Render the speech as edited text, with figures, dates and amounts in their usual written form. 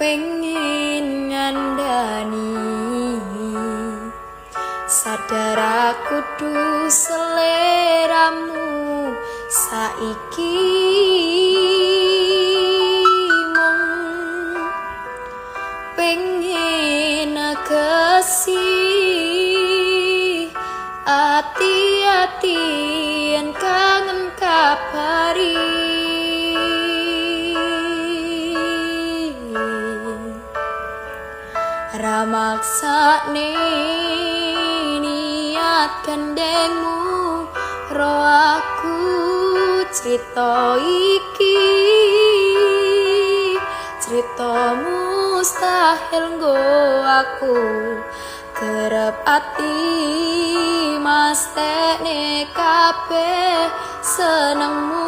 Pengen ngandani. Sadar aku kudu seleramu saiki mung pengen negesi ati-ati yen kangen kabari. Ra maksane niat gandengmu ro aku crita iki, crita mustahil nggo aku kerep ati mastekne kabeh senengmu.